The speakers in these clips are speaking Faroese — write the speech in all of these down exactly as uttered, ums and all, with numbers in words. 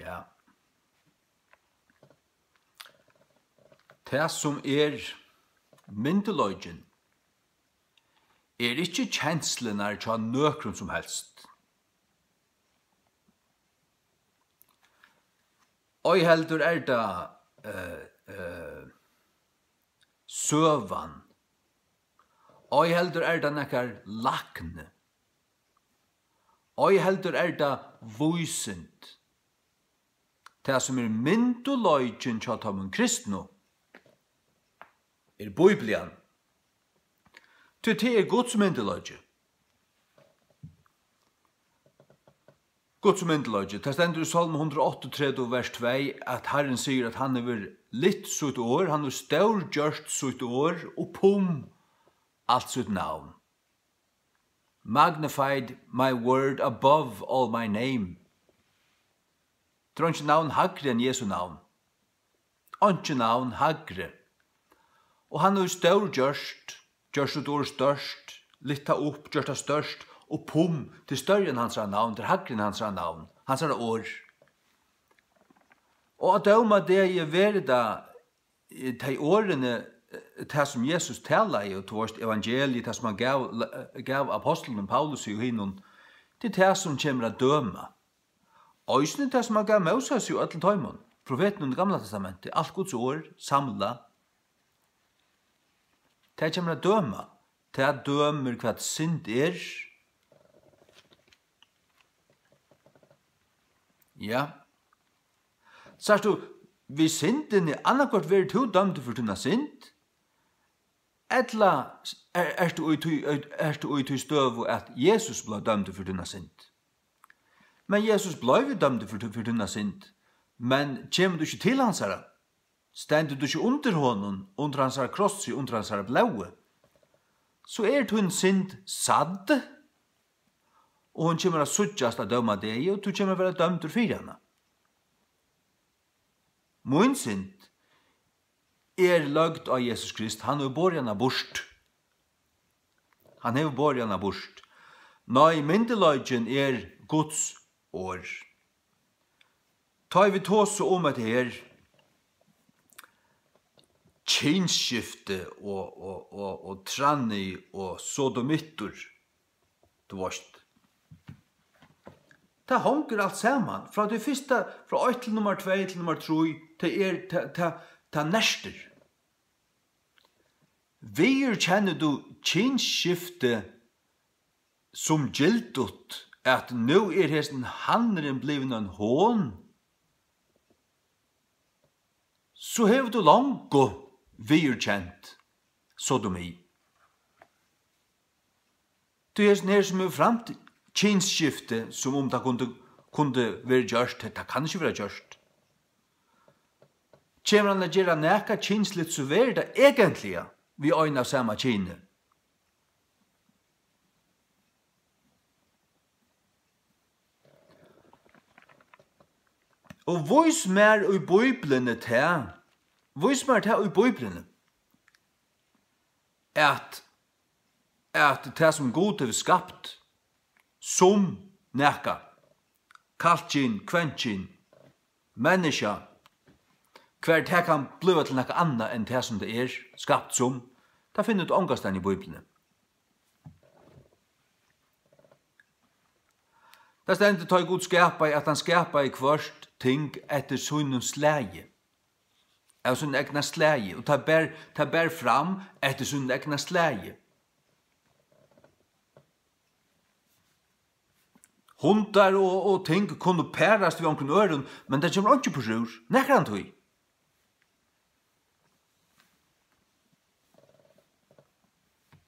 Ja. Tað, sum er myndugleikin, er ikki kenslurnar hjá nøkrum sum helst. Ei heldur er tað, eh, eh, søgan. Ei heldur er tað nakar lækni. Ei heldur er tað vísind. Tað, sum er myndugleikin hjá teimum kristnu, er Bíblian. Tí tað er Guds myndugleiki. Guds myndugleiki. Tað stendur í Sálm hundrað og áttaogtretivu, vers tvey, at Harrin sigur, at hann hevur lyft sítt orð, hann hevur stórgjørt sítt orð upp um alt sítt navn. Magnified my word above all my name. Tað er einki navn hægri enn Jesu navn. Einki navn hægri. Og hann hevur stórgjørt, gjørt sítt orð stórt, lyft tað upp, gjørt tað stórt, upp um, tað er størri enn hansara navn, tað er hægri enn hansara navn, hansara orð. Og á dómadegi verður tað, eh, tey orðini, eh, tað sum Jesus talaði, og tú veist, evangeliið, tað sum hann gav, gav apostlunum Paulusi og hinum, tað er tað sum kemur at døma. Eisini tað, sum hann gav Mósesi og øllum teimum, profetunum í Gamla Testamenti, alt Guds orð, samlað. Tað kemur at døma. Tað dømir, hvat synd er. Ja. Sært tú, við syndini, annaðhvørt verður tú dømdur fyri tína synd, ella er, ert tú í tí, ert tú í tí støðu, at Jesus bleiv dømdur fyri tína synd. Men Jesus bleiv jú dømdur fyri, fyri tína synd, men kemur tú ikki til hansara, stendur tú ikki undir honum, undir hansara krossi, undir hansara blóði, so er tín synd sadd, og hon kemur at síggjast á dómadegi, og tú kemur at verða dømdur fyri hana. Mín synd er løgd á Jesus Krist, hann hevur borið hana burt. Hann hevur borið hana burt. Nei, myndugleikin er Guds orð. Tá ið vit tosa um hetta her, kynsskifti og, og, og, og tranni og sodomittur, tú veist. Tað hongur alt saman, frá tí fyrsta, frá eitt til nummar tvey til nummar trý, tað er, tað, tað, tað nertir. Viðurkennir tú kynsskifti sum gildugt, at nú er hesin hannurin blivin ein hon, so hevur tú longu viðurkent sodomi. Tí hesin her, sum hevur framt kynsskifti, sum um tað kundi, kundi verið gjørt, tað kann ikki vera gjørt. Kemur hann at gera nakað kynsligt, so verður tað eigentliga við ein av sama kyni. Og vís mær í Bíbliuni tað, vís mær tað í Bíbliuni, at, at tað, sum Gud hevur skapt sum nakað, kallkyn, kvennkyn, menniskja, hvar tað kann blíva til nakað annað enn tað, sum tað er skapt sum, tað finnur tú ongastaðni í Bíbliuni. Tað stendur, tá ið Gud skapaði, at hann skapaði hvørt ting eftir sínum slagi, av sínum egna slagi, og tað bar, tað bar fram eftir sínum egna slagi. Hundar og, og ting kunnu parast við onkrum øðrum, men tað kemur einki burturúr, nakrantíð.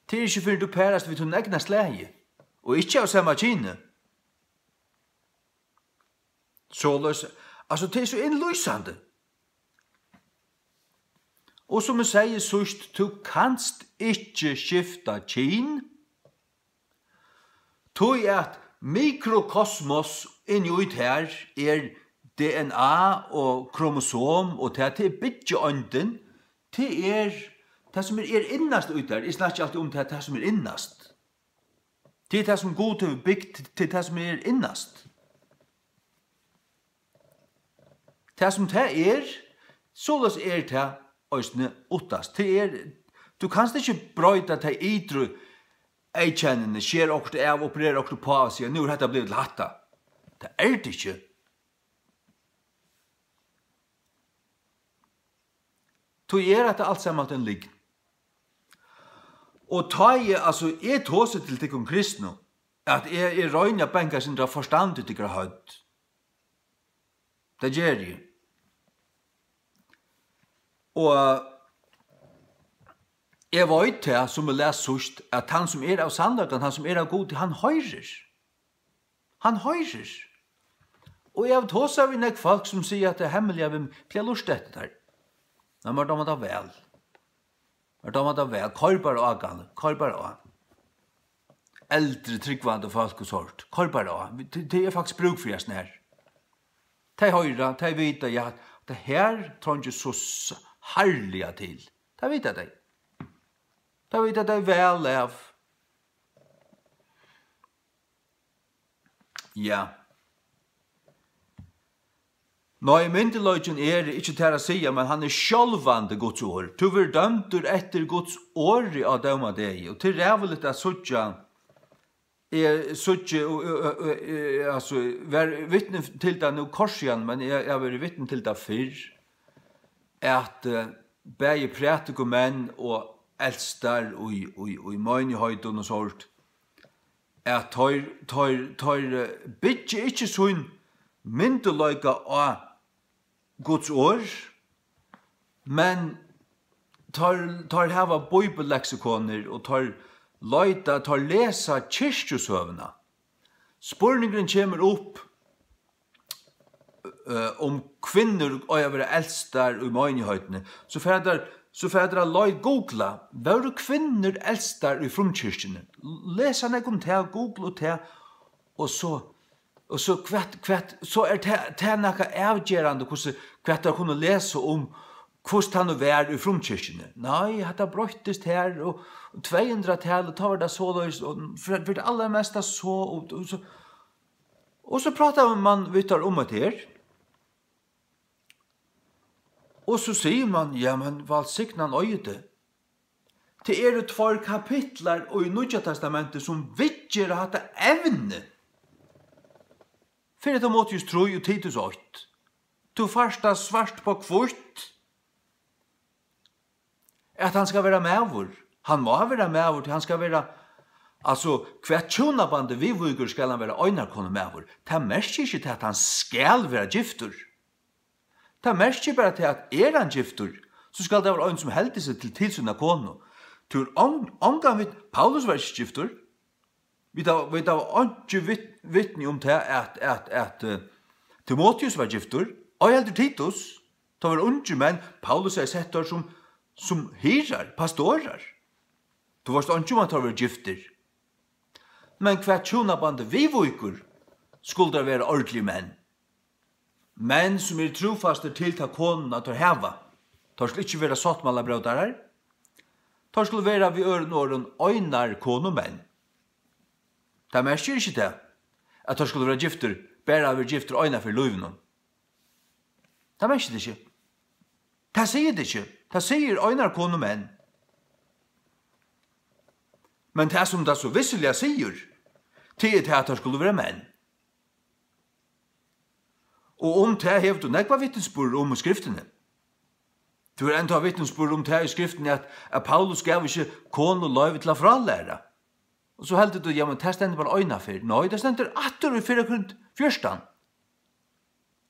Tað er ikki fyrr enn tú parast við tínum egna slagi, og ikki av sama kyni. Soleiðis, altso, tað er so innlýsandi. Og sum eg segði síðst, tú kanst ikki skifta kyn, tí at mikrokosmos inni í tær er D N A og kromosom, og tað, tað er byggieindin, tað er tað, sum er, er innast í tær. Eg snakki altíð um tað, tað, sum er innast. Tað er tað, sum Gud hevur bygt, tað er tað, sum er innast. Tað sum tað er, soleiðis er tað eisini uttast. Tað er, tú kanst ikki broyta tey ytru eyðkennini, skera okkurt av, operera okkurt uppá og siga, "Nú er hetta blivið til hatta." Tað er tað ikki. Tí er hetta alt saman ein lygn. Og tá eg, altso, eg tosi til tykkum kristnu, at eg, eg royni at banka eitt sindur av forstandi í tykkara høvd. Tað geri eg. Og eg veit tað, sum eg las síðst, at hann, sum er av sannleikanum, hann, sum er av Gudi, hann hoyrir. Hann hoyrir. Og eg havi tosað við nógv fólk, sum siga, at tað er hemmiliga við meg, tí eg lurti eftir tær. Men mær dámar tað væl. Mær dámar tað væl. Koyr bara á, gamli. Koyr bara á. Eldri, trúgvandi fólk og sort. Koyr bara á. Tað, tað er faktiskt brúk fyri hasum her. Tey hoyra, tey vita, ja, tað her treingir so s-, harðliga til. Tað vita tey. Tað vita tey væl av. Ja. Nei, myndugleikin er ikki tær at siga, men hann er sjálvandi Guds orð. Tú verður dømdur eftir Guds orði á dómadegi, og tað er ræðuligt at síggja, eg síggi, og, og, og, og, altso, var vitni til tað nú kort síðan, men eg, eg havi verið vitni til tað fyrr, at, eh, bæði prædikumenn og eldstar í, í, í meinigheitini og sort, at teir, teir, teir, eh, byggja ikki sín myndugleika á Guds orð, men teir, teir hava bíbelleksikonir og teir leita, teir lesa kirkjusøguna. Spurningurin kemur upp, eh, um kvinnur eiga at vera eldstar í meinigheitini, so fara teir, so fara teir at lei-, googla, vóru kvinnur eldstar í frumkirkjuni? Lesa nógv um tað, googla og tað, og so, og so hvat, hvat, so er tað, tað er nakað avgerandi, hvussu, hvat teir kunnu lesa um, hvussu tað nú var í frumkirkjuni. Nei, hatta broyttist her, og tvey hundrað-talið, tá var tað soleiðis, og fyri, fyri tað allarmesta so, og, og so, Og so prátar man við teir um hetta her. Og so sigur man, ja, men vælsignan eigur tað. Tað eru tveir kapitlar í Nýggja Testamenti, sum viðgera hatta evni. Fyrra Timoteus trý og Titus eitt. Tú fært tað svart på hvítt. At hann skal vera maður. Hann má vera maður, tí hann skal vera, altso, hvat hjúnabandið viðvíkur, skal hann vera einarkonumaður. Tað merkir ikki tað, at hann skal vera giftur. Tað merkir bara tað, at er hann giftur, so skal tað vera ein, sum heldur seg til, til sína konu. Tú er on-, ongan vit, Paulus var ikki giftur. Vit hava, vit hava einki vit-, vitni um tað, at, at, at, eh, Timoteus var giftur, ei heldur Titus. Tá vóru ungir menn, Paulus hevði sett teir sum, sum hirðar, pastorar. Tú veitst einki um, at teir vóru giftir. Men hvat hjúnabandið viðvíkur, skulu teir vera ordiliga menn. Menn, sum eru trúfastir til ta konuna, teir hava. Teir skulu ikki vera sáttmálabrótarar. Teir skulu vera, við øðrum orðum, einarkonumenn. Tað merkir ikki tað, at teir skulu vera giftir, bara vera giftir eina ferð í lívinum. Tað merkir tað ikki. Tað sigur tað ikki. Tað sigur einarkonumenn. Men tað, sum tað so vissiliga sigur, tað er tað, at teir skulu vera menn. Og um tað hevur tú nógvar vitnisburð um í Skriftini. Tú hevur enntá vitnisburð um tað í Skriftini, at, at Paulus gav ikki konu loyvi til at frálæra. Og so heldur tú, ja, men tað stendur bara eina ferð. Nei, tað stendur aftur í fyrra Korint fjúrtan.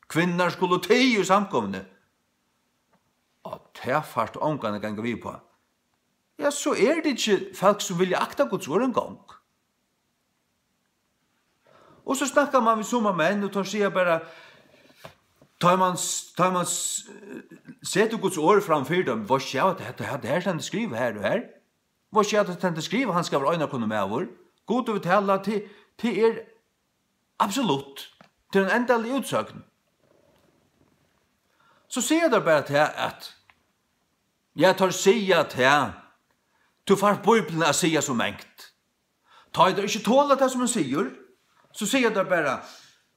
Kvinnur skulu tiga í samkomuni. Og tað fært tú ongan at ganga við uppá. Ja, so er tað ikki fólk, sum vilja akta Guds orð eingong. Og so snakkar man við summar menn, og teir siga bara, tá man s-, tá man s-, setur Guds orð fram fyri teim, veitst ikki, at hetta, hetta her stendur skrivað her og her. Veitst ikki, at hetta stendur skrivað, hann skal vera einarkonumaður. Gud hevur talað, tað, tað er absolutt. Tað er ein endalig útsøgn. So siga teir bara tað, at, ja, teir siga tað, tú fært Bíbliuna at siga so mangt. Tá ið teir ikki tola tað, sum hon sigur, so siga teir bara,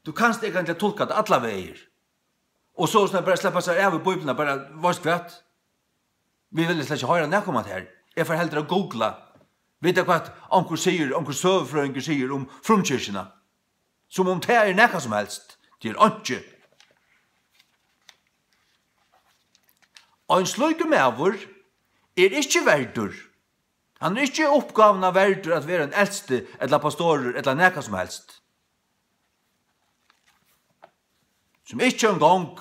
tú kanst eigentliga tulka tað allar vegir. Og so snart bara sleppa sær av í Bíbliuna, bara, veitst hvat? Vit vilja slett ikki hoyra nakað um hatta her. Eg fari heldur at googla. Vita hvat onkur sigur, onkur søgufrøðingur sigur um frumkirkjuna. Sum um tað er nakað sum helst. Tað er einki. Ein slíkur maður er ikki verdur. Hann er ikki uppgávuna verdur at vera ein elsti ella pastorur ella nakað sum helst. Sum ikki eingong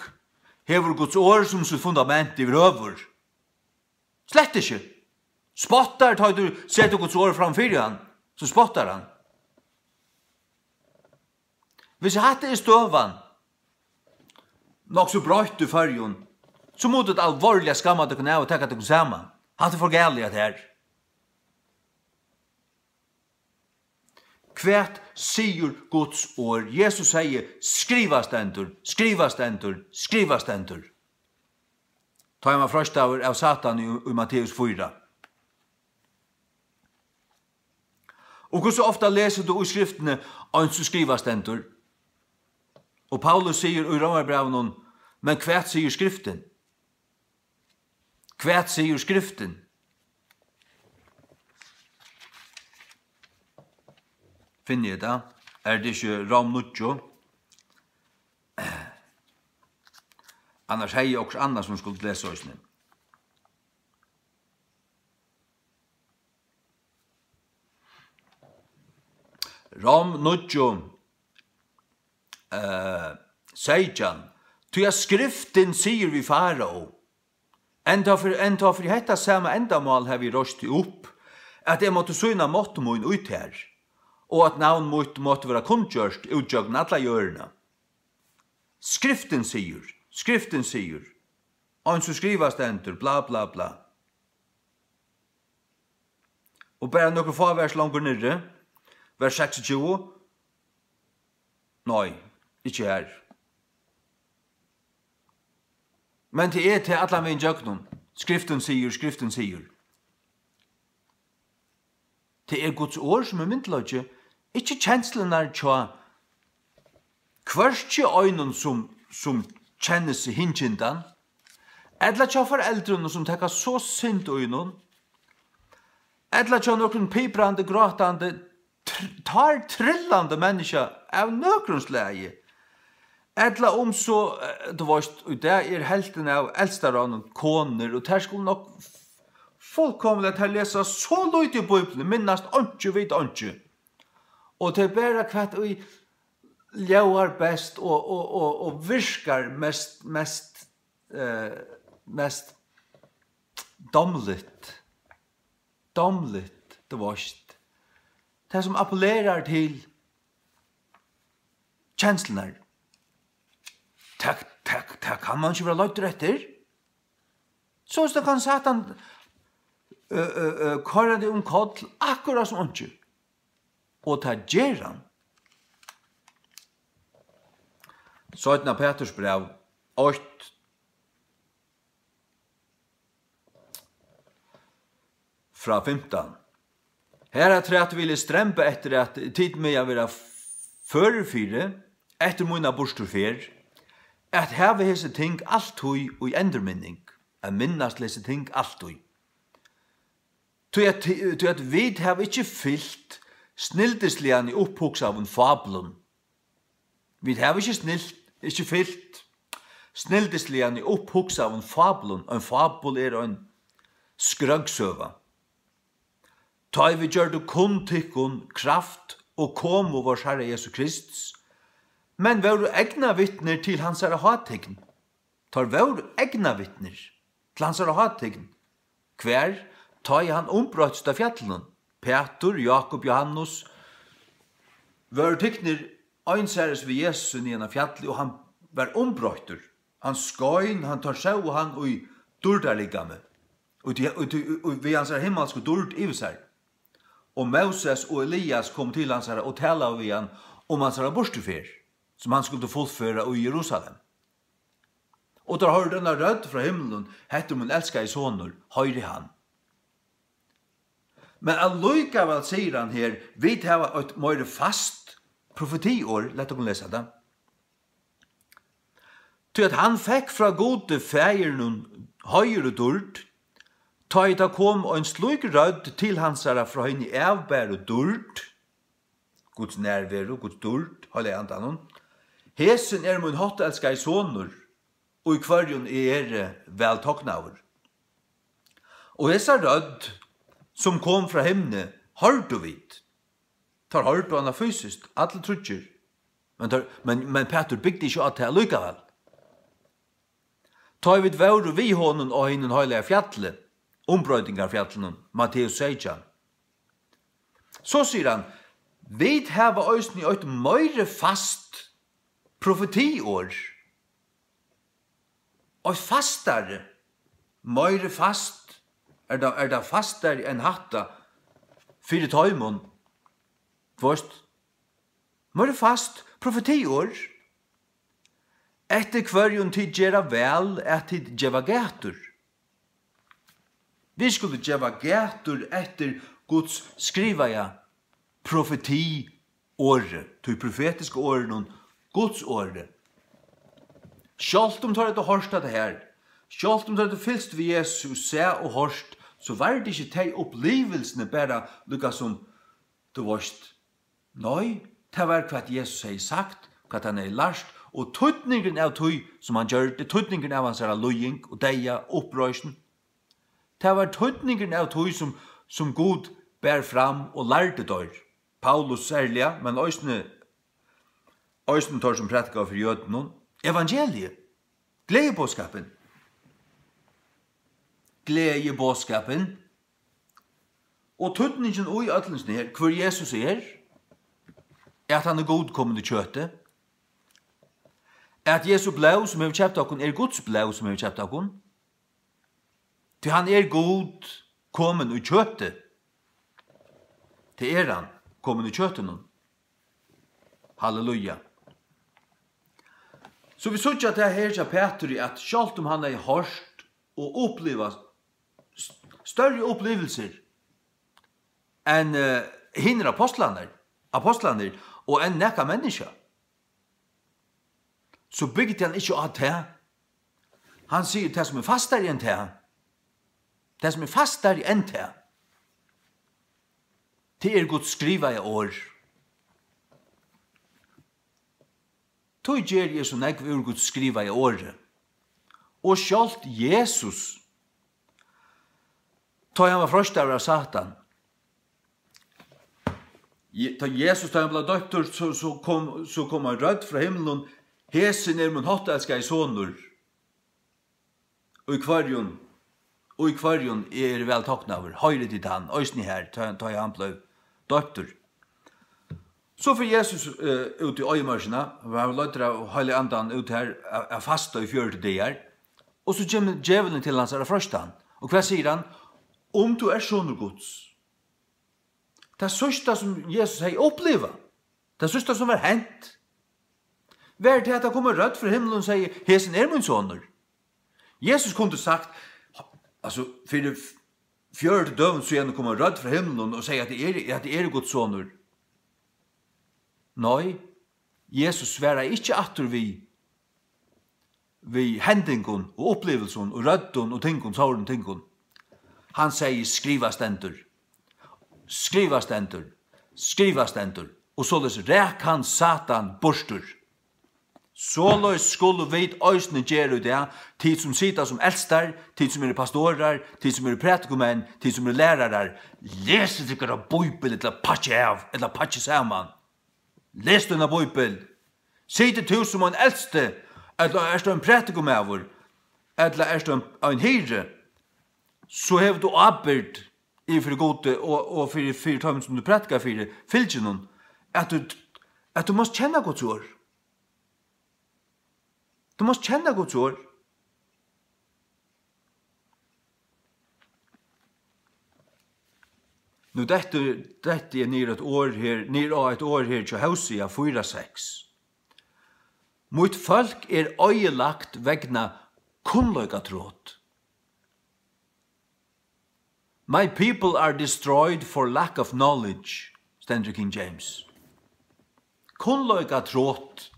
hevur Guds orð sum sítt fundament yvirhøvur. Slett ikki. Spottar, tá tú setur Guds orð fram fyri hann, so spottar hann. Hvis hatta er støðan, nokk so broytt í Føroyum, so mugu tit alvorliga skamma tykkum av og taka tykkum saman. Hatta er for galið, hatta her. Hvat sigur Guds orð? Jesus segði: "Skrivað stendur, skrivað stendur, skrivað stendur." Tá hann var freistaður av Satan í, í Matteus fýra. Og hvussu ofta lesur tú í skriftini, eins og skrivað stendur? Og Paulus sigur í Rómarbrævinum: "Men hvat sigur skriftin?" Hvat sigur skriftin? Finni eg tað? Er tað ikki Róm níggju? Annars hevði eg okkurt annað sum skuldi lesa eisini. Róm níggju, eh, seytjan. Tí at skriftin sigur við Farao: "Enntá fyri, enntá fyri hetta sama endamál havi eg reist teg upp, at eg mátti sýna mátt mín í tær, og at navn mítt mátti vera kunngjørt út gjøgnum alla jørðina." Skriftin sigur, skriftin sigur, eins og skrivað stendur, bla, bla, bla. Og bara nøkur fá vers longur niðri, vers seksogtjúgu. Nei, ikki her. Men tað er tað allan vegin gjøgnum. Skriftin sigur, skriftin sigur. Tað er Guds orð, sum er myndugleiki, ikki kenslurnar hjá hvørki einum, sum, sum kennir seg hinkyndan, ella hjá foreldrunum, sum taka so synd í honum, ella hjá nøkrum piprandi, grátandi, tr-, tár trillandi menniskja av nøkrum slagi. Ella um so, eh, tú veist, í dag er helvtin av eldstarránum konur, og tær skulu nokk f-, fullkomiliga, tær lesa so lítið í Bíbliuni, minnast einki, vita einki. Og tað er bara hvat ið ljóðar best og, og, og, og virkar mest, mest, eh, mest dámligt. Dámligt, tú veist. Tað sum appellerar til kenslurnar. Tað, tað, tað kann mann ikki vera leiddur eftir. Soleiðis kann Satan, ø, ø, ø, koyra teg um koll akkurát sum einki. Og tað ger hann. Seinna Peturs bræv eitt, frá fimtan. Harafturat vil eg stremba eftir, at tit mega vera førir fyri, eftir mína burturferð, at hava hesi ting altíð í endurminning, at minnast hesi ting altíð. Tí at, tí at vit hava ikki fylgt snildisliga upphugsaðum fáblum. Vit hava ikki snilt, ikki fylgt snildisliga upphugsaðum fáblum. Ein fábul er ein skrøggsøga. Tá ið vit gjørdu kunn tykkum kraft og komu vors Harra Jesu Krists, men vóru egnavitnir til hansara hátign. Teir vóru egnavitnir til hansara hátign. Hvar? Tá ið hann umbroyttist á fjallinum. Pætur, Jákup, Jóhannes vóru tiknir einsaris við Jesusi niðan á fjallið, og hann var umbroyttur. Hann skein, hann, teir sóu hann í dýrdarlikami, og tí, og tí, og við hansara himmalsku dýrd yvir sær. Og Móses og Elias komu til hansara og talaðu við hann um hansara burturferð, sum hann skuldi fullføra í Jerusalem. Og teir hoyrdu eina rødd frá himlinum: "Hetta er mín elskaði sonur, hoyrið hann." Men allíkavæl sigur hann her, vit hava eitt meiri fast profetiorð, lat okkum lesa tað. Tí at hann fekk frá Gudi Faðirinum heiður og dýrd, tá ið tað kom ein slík rødd til hansara frá hini avbæru dýrd, Guds nærveru, Guds dýrd, Heilaga Andanum: Hesin er mín háttelskaði sonur, í hvørjum eg eri væl tognaður. Og hesa rødd, sum kom frá himni, hoyrdu vit. Teir hoyrdu hana fysiskt, allir tríggir. Men, teir, men, men Pætur bygdi ikki á tað allíkavæl. Tá ið vit vóru við honum á hinum heilaga fjalli, umbroytingarfjallinum, Matteus seytjan, so sigur hann: Vit hava eisini eitt meiri fast profetiorð. Eitt fastari, meiri fast, er tað, er tað fastari enn hatta fyri teimum? Tú veist, meiri fast profetiorð: Eftir hvørjum tit gera væl at tit geva gætur. Vit skulu geva gætur eftir Guds skrivaða profeti orði, tí profetiska orðinum, Guds orði. Sjálvt um teir høvdu hoyrt hetta her, sjálvt um teir høvdu fylgst við Jesus, sæð og hoyrt, so var tað ikki tey upplivilsini bara líka sum, tú veist. Nei, tað var hvat Jesus hevði sagt, hvat hann hevði lært, og týdningurin av tí, sum hann gjørdi, týdningurin av hansara líðing og deyða, uppreisn. Tað var týdningurin av tí, sum, sum Gud bar fram og lærdi teir. Paulus serliga, men eisini, eisini teir, sum prædikaðu fyri jødunum, evangeliið, gleðiboðskapin. Gleðiboðskapin. Og týdningin í øllum hesum her, hvør Jesus er, at hann er Gud komin í kjøti, at Jesu blóð, sum hevur keypt okkum, er Guds blóð, sum hevur keypt okkum. Tí hann er Gud komin í kjøti. Tað er hann, komin í kjøtinum. Halleluja. So vit síggja tað her hjá Pæturi, at sjálvt um hann hevði hoyrt og upplivað st-, størri upplivilsir enn, eh, hinir apostlarnir, apostlarnir og enn nakað menniskja, so bygdi hann ikki á tað. Hann sigur, tað sum er fastari enn tað, tað sum er fastari enn tað, tað er Guds skrivaða orð. Tí geri eg so nógv úr Guds skrivaða orði. Og sjálvt Jesus, tá hann var freistaður av Satan, Je-, tá Jesus, tá hann bleiv doyptur, so, so kom, so kom ein rødd frá himlinum: Hesin er mín háttelskaði sonur, í hvørjum, í hvørjum eg eri væl tognaður. Hoyrið tit hann, eisini her, tá, tá hann bleiv doyptur. So fer Jesus, eh, út í oyðimørkina, og hann verður leiddur av Heilaga Andanum út har at, at fasta í fjøruti dagar. Og so kemur djevulin til hansara at freista hann. Og hvat sigur hann? Um tú ert sonur Guds. Tað síðsta, sum Jesus hevði upplivað, tað síðsta, sum var hent, var tað, at tað kom ein rødd frá himlinum og segði: Hesin er mín sonur. Jesus kundi sagt, altso, fyri f-, fjøruti døgum síðan kom ein rødd frá himlinum og segði, at eg eri, at eg eri Guds sonur. Nei, Jesus svaraði ikki aftur við, við hendingum og upplivilsum og røddum og tingum, sovorðnum tingum. Hann segði: Skrivað stendur, skrivað stendur, skrivað stendur. Og soleiðis rak hann Satan burtur. Soleiðis skulu vit eisini gera í dag, tit sum sita sum elstar, tit sum eru pastorar, tit sum eru prædikumenn, tit sum eru lærarar. Lesið tykkara bíbel, ella pakkið av, ella pakkið saman. Les tína bíbel. Situr tú sum ein elsti, ella ert tú ein prædikumaður, ella ert tú ein, ein hirði, so hevur tú ábyrgd yvir fyri Gudi og, og fyri, fyri teimum, sum tú prædikar fyri, fylginum, at tú, at tú mást kenna Guds orð. Tú mást kenna Guds orð. Nú dettur, detti eg niður eitt orð her, niður á eitt orð her hjá Hósea fýra seks. Mítt fólk er oyðilagt vegna kunnleikatrot. My people are destroyed for lack of knowledge, stendur í King James. Kunnleikatrot.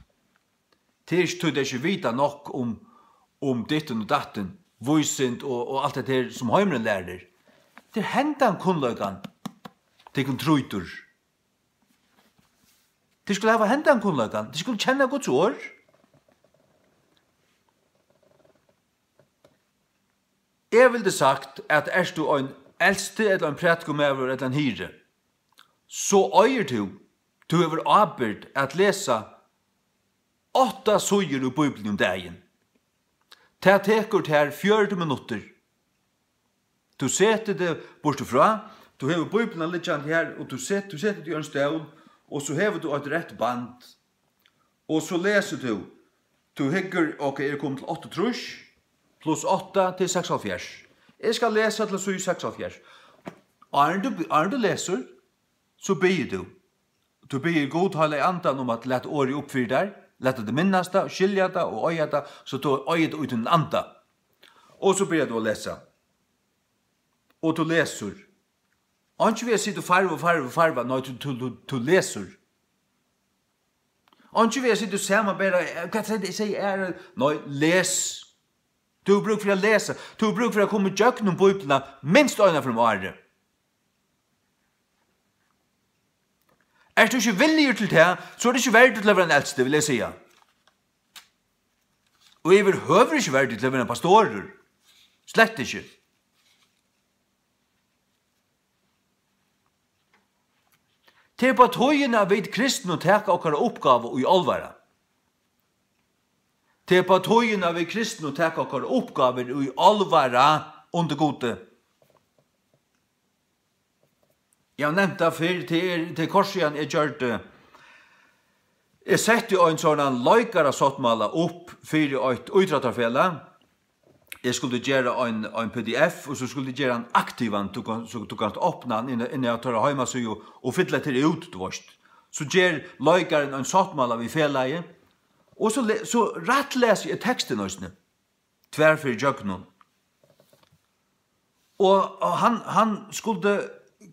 Tað er ikki tí, tey ikki vita nokk um, um dittin og dattin, vísind og, og alt hetta her, sum heimurin lærir. Tað er hendan kunnleikan, tykkum trýtur. Tit skulu hava hendan kunnleikan. Tit skulu kenna Guds orð. Eg vildi sagt, at ert tú ein elsti ella ein prædikumaður ella ein hirði, so eigur tú, tú hevur ábyrgd at lesa átta síður úr Bíbliuni um dagin. Tað tekur tær fjøruti minuttir. Tú setur teg burtur frá, tú hevur Bíbliuna liggjandi har, og tú set-, tú setur teg í ein stól, og so hevur tú eitt reytt band, og so lesur tú. Tú hyggur, ok, eg eri komin til áttaogtrýss, pluss átta, tað er seksoghálvfjerðs. Eg skal lesa til síðu seksoghálvfjerðs. Áðrenn tú, áðrenn tú lesur, so biður tú. Tú biður Gud, Heilaga Andan, um at lata orðið upp fyri tær, lata teg minnast tað, og skilja tað, og eiga tað, so tú eigur tað í tínum anda. Og so byrjar tú at lesa. Og tú lesur. Einki við at sita og farva, farva, farva, nei, tú, tú, tú, tú lesur. Einki við at sita og samanbera, eh, hvat er tað eg sigi, er, nei, les. Tú hevur brúk fyri at lesa. Tú hevur brúk fyri at koma ígjøgnum Bíbliuna minst eina ferð um árið. Ert tú ikki villigur til tað, so ert tú ikki verdur til at vera ein elsti, vil eg siga. Og yvirhøvur ikki verdur til at vera ein pastorur. Slett ikki. Tað er uppá tíðina, at vit kristnu taka okkara uppgávu í álvara. Tað er uppá tíðina, at vit kristnu taka okkara uppgávur í álvara undir Gudi. Eg havi nevnt tað fyrr, tað er, tað er kort síðan eg gjørdi, eg setti ein sovorðnan leikarasáttmála upp fyri eitt ítróttarfelag. Eg skuldi gera ein, ein P D F, og so skuldi eg gera hann aktivan, tú kann, so tú kanst opna hann inn, inn á teirra heimasíðu og fylla tær út, tú veist. So ger leikarin ein sáttmála við felagið, og so le-, so rættlesi eg tekstin eisini, tvær ferðir ígjøgnum. Og, og hann, hann skuldi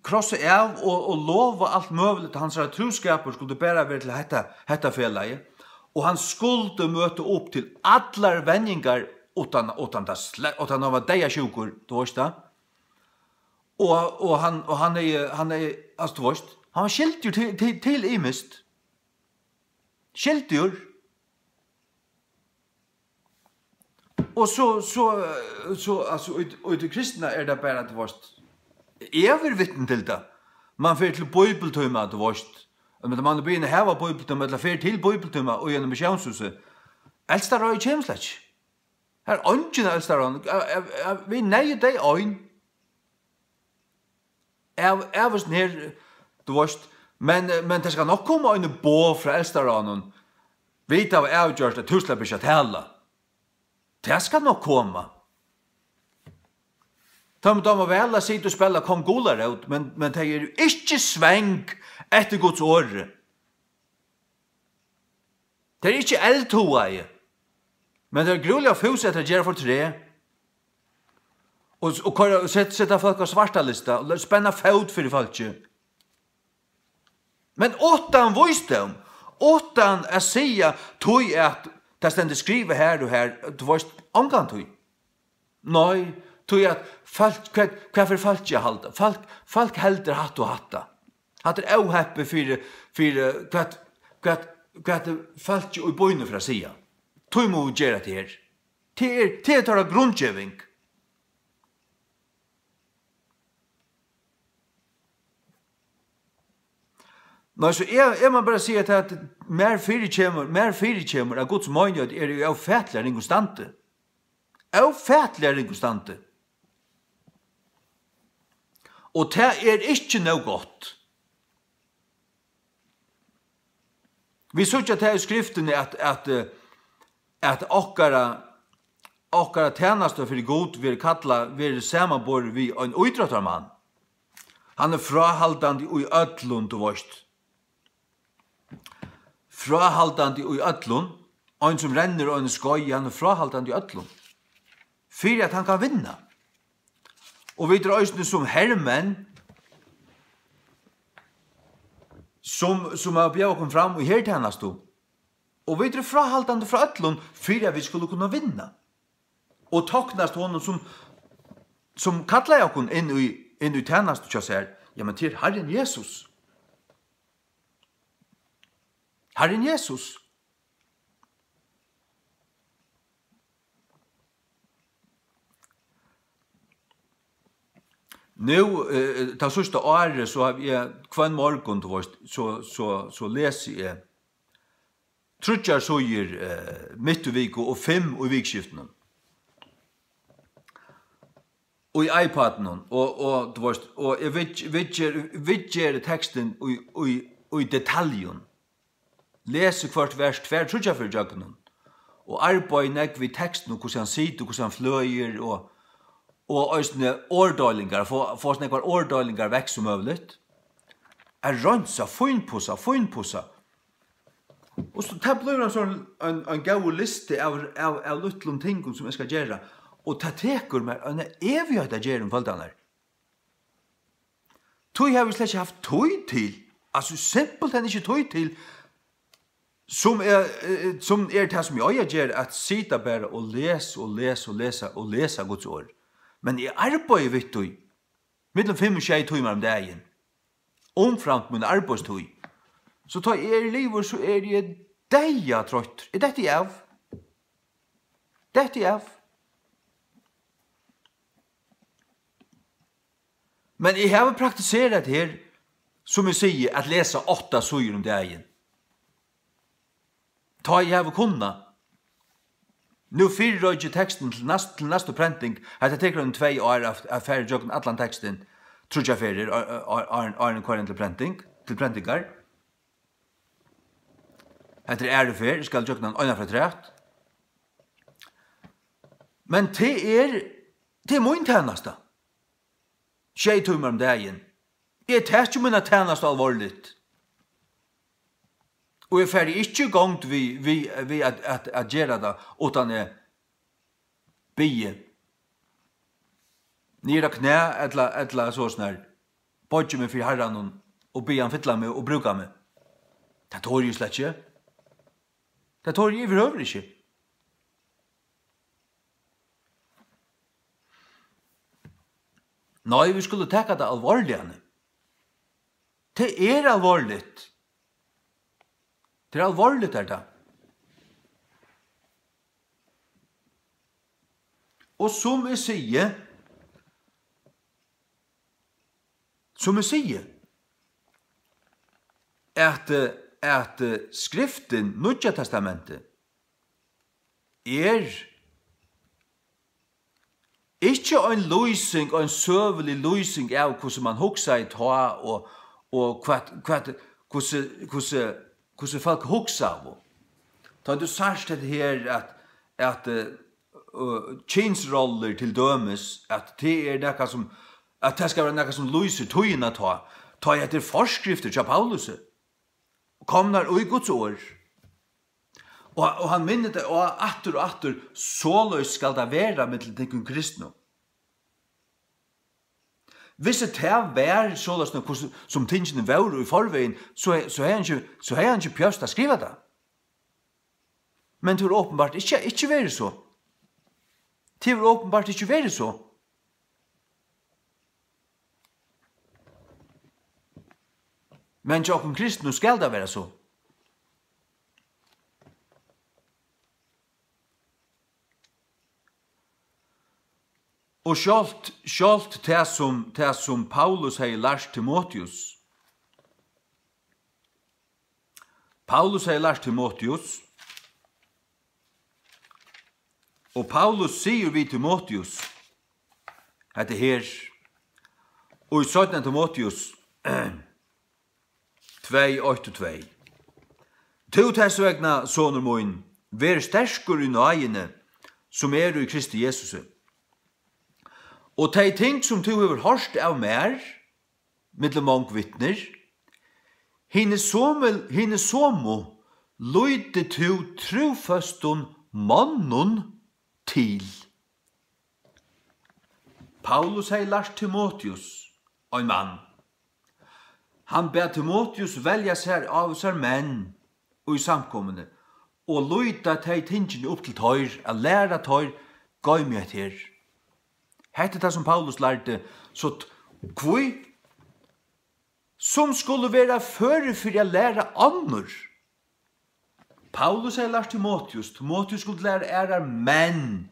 krossa av og, og lova alt møguligt, hansara trúskapur skuldi bara vera til hetta, hetta felagið. Og hann skuldi møta upp til allar venjingar uttan, uttan tað sle-, uttan hann var deyðasjúkur, tú veist tað. Og, og hann, og hann hevði, hann hevði, altso, tú veist, hann var skyldigur til, til, til ymiskt. Skyldigur. Og so, so, so, altso, í, í tí kristna er tað bara, tú veist, eg eri vitni til tað. Man fer til bíbliutíma, tú veist. Men man er byrjað at hava bíbliutíma, ella fer til bíbliutíma í einum missiónshúsi. Elsta ráðið kemur slett ikki. Har er eingin av elsta ráðnum. Av, av, av, vit neyða tey ein. Av, av, her, tú veist, men, men tað skal nokk koma eini boð frá elsta ráðnum. Vit hava avgjørt, at tú sleppur ikki at tala. Tað skal nokk koma. Teimum dámar væl at sita og spæla kong Gularót, men, men tey eru ikki svang eftir Guds orði. Tey eru ikki eldhugaði, men tey eru grúliga fús eftir at gera fortræð. Og, og koyra, og set-, seta fólk á svartalista og spenna fót fyri fólki. Men uttan vísdóm, uttan at siga, tí at tað stendur skrivað har og har, tú veist, ongantíð. Nei, tí at fólk, hvat, hvat fer fólkið at halda? Fólk, fólk heldur hatta og hatta. Hatta er óheppið fyri, fyri hvat, hvat, hvat er fólkið í býnum fer at siga. Tí mugu vit gera hetta her. Tað er, tað er teirra grundgeving. Nei, so eg, eg má bara siga tað, at mær fyrikemur, mær fyrikemur, at Guds meinigheit er í ófatiliga ringum standi. Ófatiliga ringum standi. Og tað er ikki nóg gott. Vit síggja tað í skriftini, at, at, eh, at okkara, okkara tænasta fyri Gud verður kallað, verður samanborið við ein ítróttarmann. Hann er fráhaldandi í øllum, tú veist. Fráhaldandi í øllum. Ein sum rennur á einum skeiði, hann er fráhaldandi í øllum. Fyri at hann kann vinna. Og vit eru eisini sum hermenn, sum, sum hava bjóðað okkum fram í hertænastu. Og vit eru fráhaldandi frá øllum, fyri at vit skulu kunna vinna. Og toknast honum, sum, sum kallaði okkum inn í, inn í tænastu hjá sær. Jamen, til Harrin Jesus. Harrin Jesus. Nú, eh, tað síðsta árið, so havi eg hvønn morgun, tú veist, so, so, so lesi eg tríggjar síður, eh, mitt í viku og fimm í vikuskiftinum. Og í iPadinum, og, og, tú veist, og eg vid-, viðger-, viðgeri tekstin í, í, í detaljum. Lesi hvørt vers tvær, tríggjar ferðir ígjøgnum. Og arbeiði nógv við tekstin, og hvussu hann situr, hvussu hann fløgir, og, og eisini orðdeilingar, fáa, fáa so nógvar orðdeilingar vekk sum møguligt. At reinsa, fínpussa, fínpussa. Og so, tað blívur ein sånn, ein, ein góður listi av, av, av lítlum tingum, sum eg skal gera. Og tað tekur mær eina evigheit at gera um kvøldarnar. Tí havi eg slett ikki havt tíð til, altso, simpelthen ikki tíð til, sum er, eh, sum er tað, sum eg eigi at gera, at sita bara og lesa og lesa og lesa og lesa Guds orð. Men eg arbeiði við tí, millum fimm og sjey tímar um dagin, umframt mína arbeiðstíð. So tá eg eri liðugur, so eri eg deyðatroyttur. Eg detti av. Detti av. Men eg havi praktiserað her, sum eg sigi, at lesa átta síður um dagin. Tá eg havi kunnað. Nú fyrireiki eg tekstin til næst-, til næstu prenting. Hetta tekur eini tvey ár at, at fara ígjøgnum allan tekstin tríggjar ferðir, á-, á-, á-, áðrenn eg koyri inn til prenting, til prentingar. Hetta er aðru ferð, eg skal ígjøgnum eina ferð afturat. Men tað er, tað er mín tænasta. Sjey tímar um dagin. Eg taki mína tænastu álvarsliga. Og eg fari ikki í gongd við, við, við at, at, at gera tað, uttan eg biði niður á knæ ella, ella soleiðis, boyggi meg fyri Harranum og biði hann fylla meg og brúka meg. Tað tori eg slett ikki. Tað tori eg yvirhøvur ikki. Nei, vit skulu taka tað álvarsliga. Tað er álvarsligt. Tað er álvarsligt, er tað. Og sum eg sigi, sum eg sigi, at, at skriftin, Nýggja Testamentið, er ikki ein lýsing, ein søgulig lýsing av, hvussu mann hugsaði tá, og, og hvat, hvat, hvussu, hvussu, hvussu fólk hugsaðu. Tá tú sært hetta her, at, at, eh, eh, kynsrollur til dømis, at tað er nakað sum, at tað skal vera nakað sum lýsir tíðina tá, tá ið hetta er forskriftir hjá Paulusi, komnar í Guds orð. Og, og hann minnir tað á aftur og aftur, soleiðis skal tað vera millum tykkum kristnu. Hvis tað var soleiðis, nú, hvussu, sum tingini vóru í forvegin, so, so hevði hann ikki, so hevði hann ikki behøvt at skriva tað. Men tað hevur openbart ikki, ikki verið so. Tað hevur openbart ikki verið so. Men hjá okkum kristnu skal tað vera so. Og sjálvt, sjálvt tað sum, tað sum Paulus hevði lært Timoteus. Paulus hevði lært Timoteus, og Paulus sigur við Timoteus, hetta her, og í seinna Timoteus, tvey, eitt og tvey. Tú tess vegna, sonur mín, ver sterkur í náðini, sum er í Kristi Jesusi. Og tey ting, sum tú hevur hoyrt av mær, millum mong vitnir, hini somu, hini somu lýti tú trúføstum monnum til. Paulus hevði lært Timoteus, ein mann. Hann bað Timoteus velja sær ávísar menn í samkomuni, og líta tey tingini upp til teir, at læra teir, goyma hetta her. Hetta er tað, sum Paulus lærdi, so t-, hví? Sum skulu vera førir fyri at læra onnur. Paulus hevði lært Timoteus, Timoteus skuldi læra aðrar, men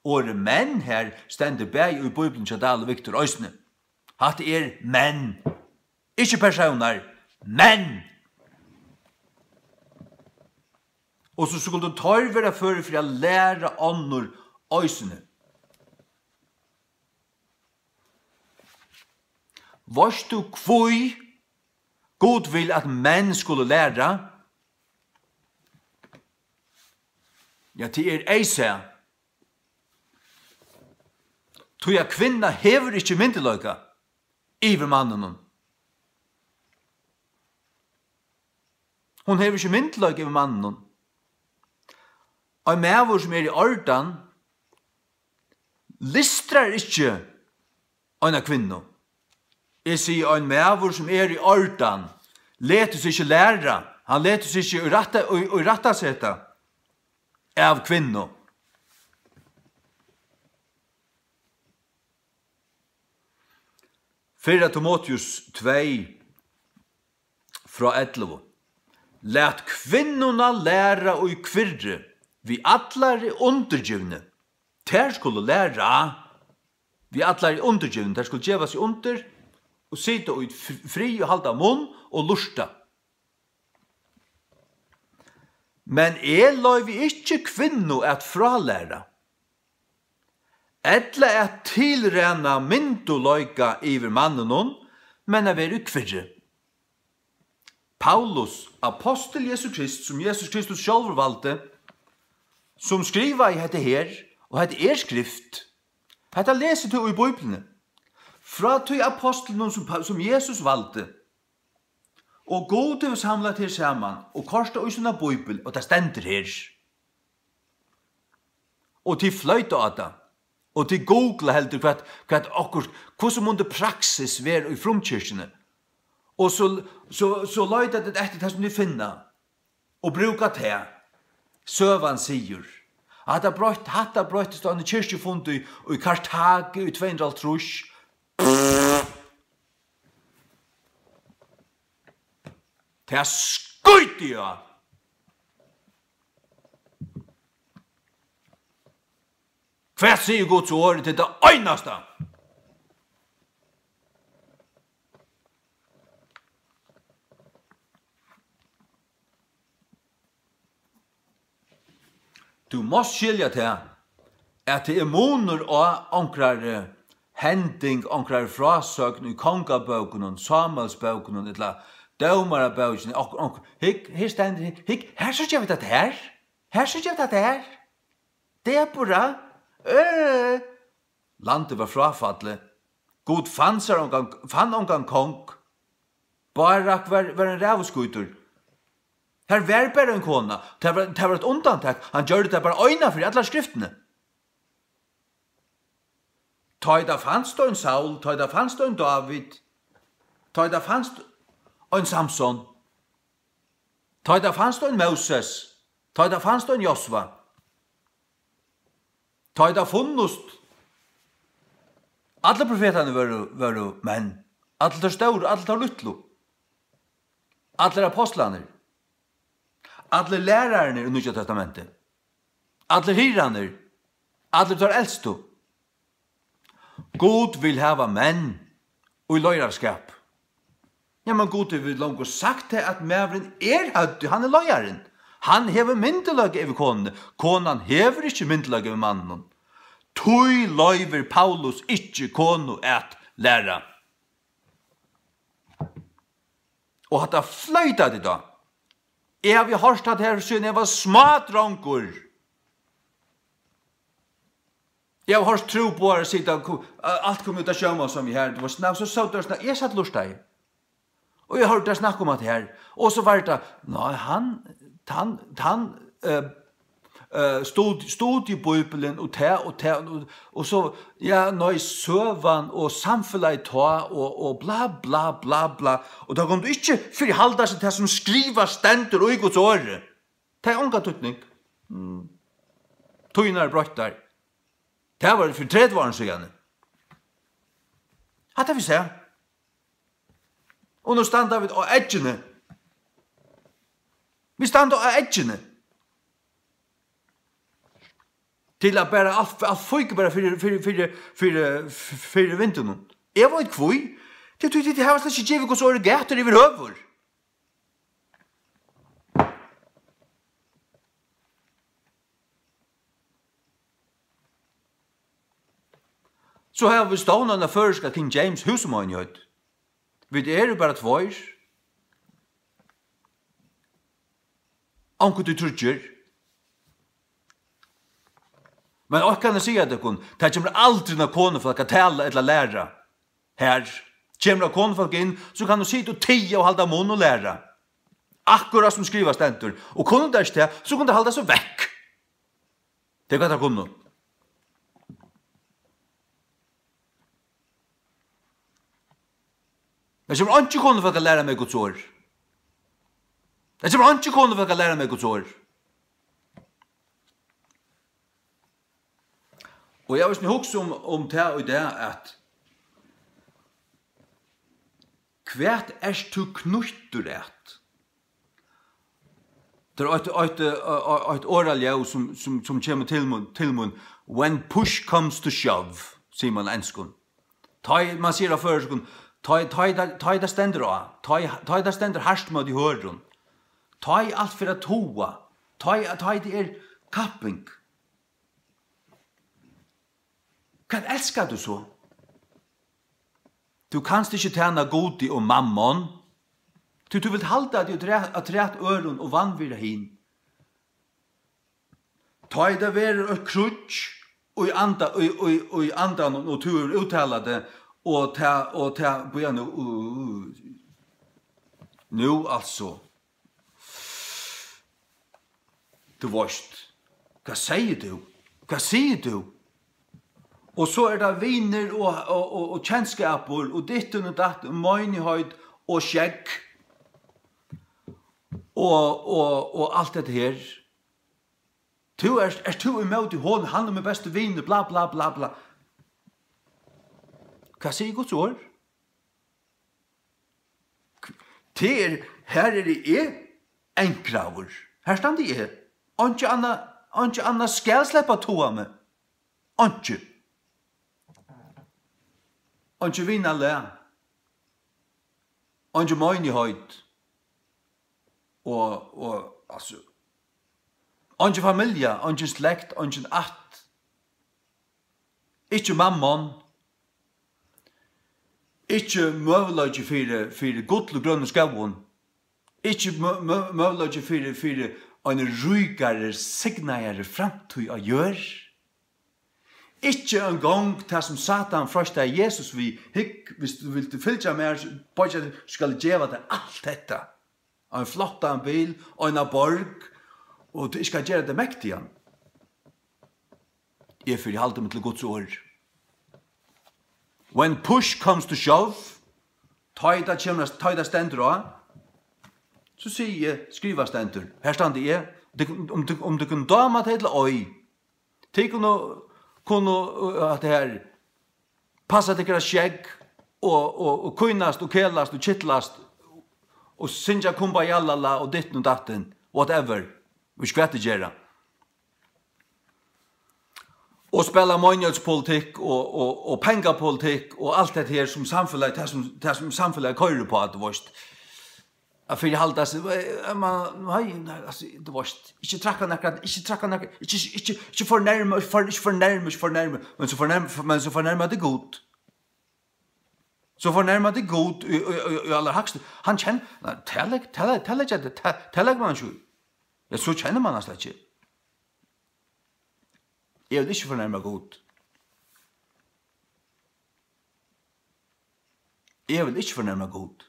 orðið men her stendur bæði í Bíbliuni hjá Dahl og Victor eisini. Hatta er men, ikki persónar, men. Og so skuldu teir vera førir fyri at læra onnur eisini. Veitst tú, hví Gud vil, at menn skulu læra? Ja, tað er eisæð. Tí at kvinna hevur ikki myndugleika yvir manninum. Hon hevur ikki myndugleika yvir manninum. Ein maður, sum er í ordan, lystrar ikki eina kvinnu. Eg sigi, ein maður, sum er í ordan, letur seg ikki læra, hann letur seg ikki í rætta, í, í rættaseta av kvinnu. Fyrra Timoteus tvey frá ellivu. Lat kvinnuna læra í kvirri við allari undirgivni. Tær skulu læra við allari undirgivni. Tær skulu geva seg undir og sita í fr-, frið og halda munn og lurta. Men eg loyvi ikki kvinnu at frálæra, ella at tilræna myndugleika yvir manninum, men at vera í kvirri. Paulus, apostul Jesu Krist, sum Jesus Kristus sjálvur valdi, sum skrivaði hetta her, og hetta er skrift. Hetta lesur tú í Bíbliuni. Frá tí apostlinum, sum Pa-, sum Jesus valdi, og Gud hevur samlað her saman og koyrt tað í sína bíbel, og tað stendur her. Og tit floyta á tað, og tit googla heldur, hvat, hvat okkurt, hvussu mundi praksis vera í frumkirkjuni. Og so, so, so leita tit eftir tað, sum tit finna, og brúka tað. Søgan sigur, at hatta broytt-, hatta broyttist á einum kirkjufundi í, í Kartago í tvey hundrað og hálvtrýss. Tað skíti eg á. Hvat sigur Guds orð? Tað er tað einasta. Tú mást skilja tað, at tað er munur á onkrari hending, onkrari frásøgn í kongabókunum, Sámuelsbókunum ella Dómarabókini, onk-, onk-, hygg, her stendur, hygg, hygg, her síggja vit tað her, her síggja vit tað her. Debora, øh, landið var fráfallið. Gud fann sær ongan, fann ongan kong. Barak var, var ein ræðuskítur. Har var bara ein kona. Tað var, tað var eitt undantak. Hann gjørdi tað bara eina ferð í allari skriftini. Tá ið tað fanst ein Saul, tá ið tað fanst ein Dávid, tá ið tað fanst ein Samson, tá ið tað fanst ein Móses, tá ið tað fanst ein Josva, tá ið tað funnust, allir profetarnir vóru, vóru menn, allir teir stóru, allir teir lítlu, allir apostlarnir, allir lærararnir í Nýggja Testamenti, allir hirðarnir, allir teir elstu. Gud vil hava menn í leiðaraskap. Ja, men Gud hevur longu sagt tað, at maðurin er høvdið, hann er leiðarin. Hann hevur myndugleika yvir konuni. Konan hevur ikki myndugleika yvir manninum. Tí loyvir Paulus ikki konu at læra. Og hatta floyta tit á. Eg havi hoyrt hatta her síðan eg var smádrongur. Eg havi hoyrt trúboðarar sita og ku-, a-, alt kom út av sjónvarpinum her, tú veitst, ná, so sótu teir og snak-, eg sat og lurtaði. Og eg hoyrdi teir snakka um hatta her. Og so var tað, nei, hann, tann, tann, eh, eh, stud-, studier Bibelen og tað og tað og, og so, ja, nei, søgan og samfelagið tá og, og bla, bla, bla, bla. Og tá kunnu ikki fyrihalda seg tað, sum skrivað stendur í Guds orði. Tað hevur ongan týdning. Tíðirnar eru broyttar. Tað var fyri tretivu árum síðani. Hatta vil siga. Og nú standa vit á eggini. Vit standa á eggini. Til at bara alt, alt fík bara fyri, fyri, fyri, fyri, fyri vindinum. Eg veit hví. Tí, tí, tí, tí hava slett ikki givið Guds orði gætur yvirhøvur. So hava vit stovnað eina føroyska King James húsameinigheit. Vit eru bara tveir. Onkuntíð tríggir. Men eitt kann eg siga tykkum, tað kemur aldrin at konufólk at tala ella læra. Her kemur at konufólk inn, so kann tú sita og tiga og halda munn og læra. Akkurát sum skrivað stendur. Og kunnu tær ikki tað, so kunnu tær halda seg vekk. Tað er hvat tær kunnu. Tað kemur einki konufólk at læra meg Guds orð. Tað kemur einki konufólk at læra meg Guds orð. Og eg havi eisini hugsað um, um tað í dag, at hvat ert tú knýttur at? Tað er eitt, eitt, eh, eitt orðalag, sum, sum, sum kemur til mín, til mín. When push comes to shove, sigur man á enskum. Tá ið, man sigur á føroyskum, tá ið, tá ið tað, tá ið tað stendur á, tá ið, tá ið tað stendur hart móti hørðum, tá ið alt fer at toga, tá ið, tá ið tað er kapping. Hvat elskar tú so? Tú kanst ikki tæna Gudi og Mammon, tí tú vilt halda teg afturat, afturat øðrum og vanvirða hin. Tá ið tað verður eitt kríggj í anda, í, í, í andanum, og tú hevur úttalað tað, og tað, og tað, bíða nú, uh, nú altso. Tú veitst, hvat segði tú? Hvat sigur tú? Og so er tað vinir og, og, og, og kenskapur og dittin og datt, meinigheit og skegg og, og, og alt hetta her. Tú ert, ert tú ímóti honum, hann er mín besti vinur, bla, bla, bla, bla. Hvat sigur Guds orð? Tað er, her eri eg angraður. Her standi eg. Einki annað, einki annað skal sleppa at toga meg. Einki. Einki vinalag. Einki meinigheit. Og, og, altso, eingin familja, eingin slekt, eingin ætt. Ikki Mammon. Ikki møguleiki fyri, fyri gull og grønum skógum. Ikki mø-, mø-, møguleiki fyri, fyri eini ríkari, signaðari framtíð á jørð. Ikki eingong tað, sum Satan freistaði Jesus við: Hygg, viss tú vilt fylgja mær, so, Beiggi, skal eg geva tær alt hetta. Ein flottan bil, eina borg, og tú, eg skal gera teg mektigan. Eg fyrihaldi meg til Guds orð. When push comes to shove, tá ið tað kemur, tá ið tað stendur á, so sigi eg, skrivað stendur. Her standi eg. Tykkum, um, tykkum, um tykkum dámar tað ella ei, tit kunnu, kunnu, uh, hatta her, passa tykkara skegg og, og, og kínast og kelast og kitlast og syngja Kumbaya La La og ditten og datten, whatever, og ikki hvat tit gera. Og spæla meinigheitspolitikk og, og, og pengapolitikk og alt hetta her, sum samfelagið, tað sum, tað sum samfelagið koyrir upp á, tú veitst. At fyrihalda seg, eh, man, nei, nei, altso, tú veitst, ikki trakka nakran, ikki trakka nakran, ikki, ikki, ikki fornærma, ikki for-, ikki fornærma, ikki fornærma, men so fornærma, men so fornærma teg Gud. So fornærma teg Gud í, í, í, í allarhægstu. Hann kenn-, nei, tað legg-, tað legg-, tað leggja, tað, tað leggur man ikki í. Ja, so kennir man hann slett ikki. Eg vil ikki fornærma Gud. Eg vil ikki fornærma Gud.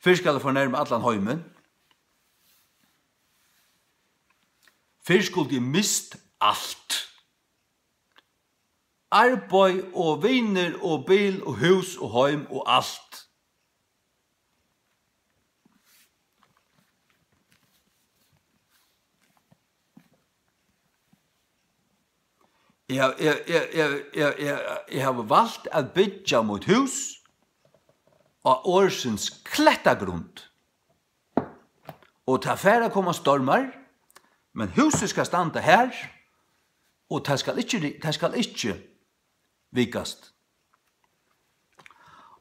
Fyrr skal eg fornærma allan heimin. Fyrr skuldi eg mist alt. Arbeiði og vinir og bil og hús og heim og alt. Eg havi, eg, eg, eg, eg, eg, eg havi valt at byggja mítt hús á orðsins klettagrund. Og tað fara at koma stormar, men húsið skal standa har, og tað skal ikki ri-, tað skal ikki vikast.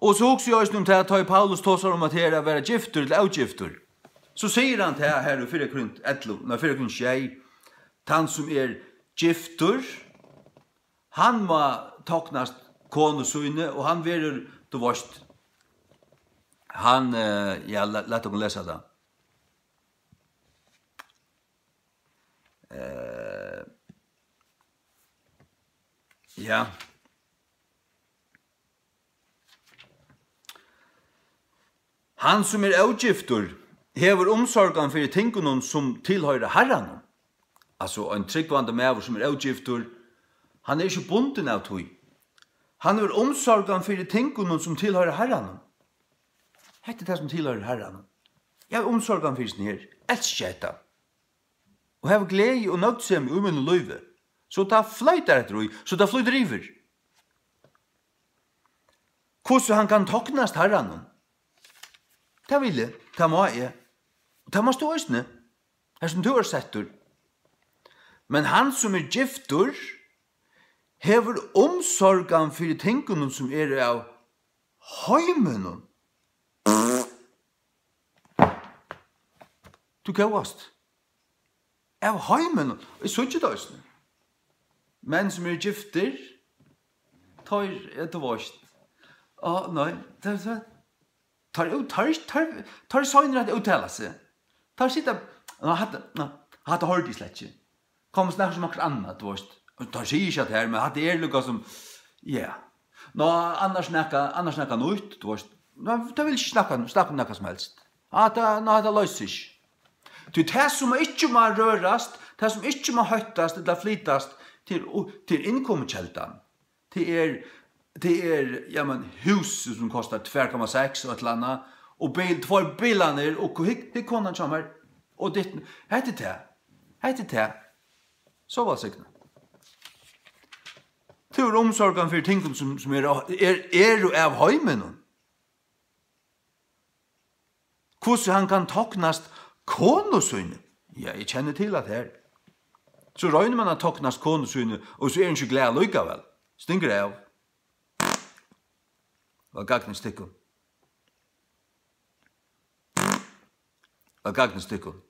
Og so hugsi eg eisini um tað, tá ið Paulus tosar um, at her at vera giftur ella ógiftur, so sigur hann tað her í fyrra Korint ellivu, nei, fyrra Korint sjey, tann sum er giftur, hann má toknast konu síni, og hann verður, tú veist, hann, eh, ja, la-, lat okkum lesa tað. Eh, ja. Hann sum er ógiftur hevur umsorgan fyri tingunum sum tilhoyra Harranum. Altso, ein trúgvandi maður sum er ógiftur, hann er ikki bundin av tí. Hann hevur umsorgan fyri tingunum sum tilhoyra Harranum. Hetta er tað sum tilhoyrir Harranum. Eg havi umsorgan fyri hesum her. Elski hetta. Og havi gleði og nøgdsemi í mínum lívi, so tað floytar eftir í, so tað flýtur yvir. Hvussu hann kann toknast Harranum? Tað vil eg, tað má eg. Og tað mást tú eisini, har sum tú ert settur. Men hann sum er giftur, hevur umsorgan fyri tingunum sum eru av heiminum. Tú góðast. Av heiminum. Eg síggi tað eisini. Menn sum eru giftir, teir, ja, tú veist. Á, nei, tað er so. Teir, teir, teir, teir eru seinir at úttala seg. Teir sita, ná, hatta, ná, hatta hoyrdi eg slett ikki. Koma og snakka um okkurt annað, tú veist. Og teir siga ikki at her, men hatta er líka sum, ja. Ná, annars snakka, annars snakka nýtt, tú veist. Ná, teir vil ikki snakka, snakka um nakað sum helst. Hatta, ná, hatta loysir ikki. Tí tað sum ikki má rørast, tað sum ikki má hóttast ella flytast, tað er u-, tað er innkomukeldan. Tað er, tað er, ja, men, húsið sum kostar tvær komma seks og eitt ella annað, og bil, tveir bilarnir, og hygg, hygg konan hjá mær, og ditt, hetta er tað. Hetta er tað. So vælsigna. Tú er umsorgan fyri tingum sum, sum eru, er, eru av heiminum. Hvussu hann kann toknast konu síni? Ja, eg kenni til at her. So roynir mann at toknast konu síni, og so er hon ikki glað allíkavæl. Stingur av. Væl gagnist tykkum. Væl gagnist tykkum.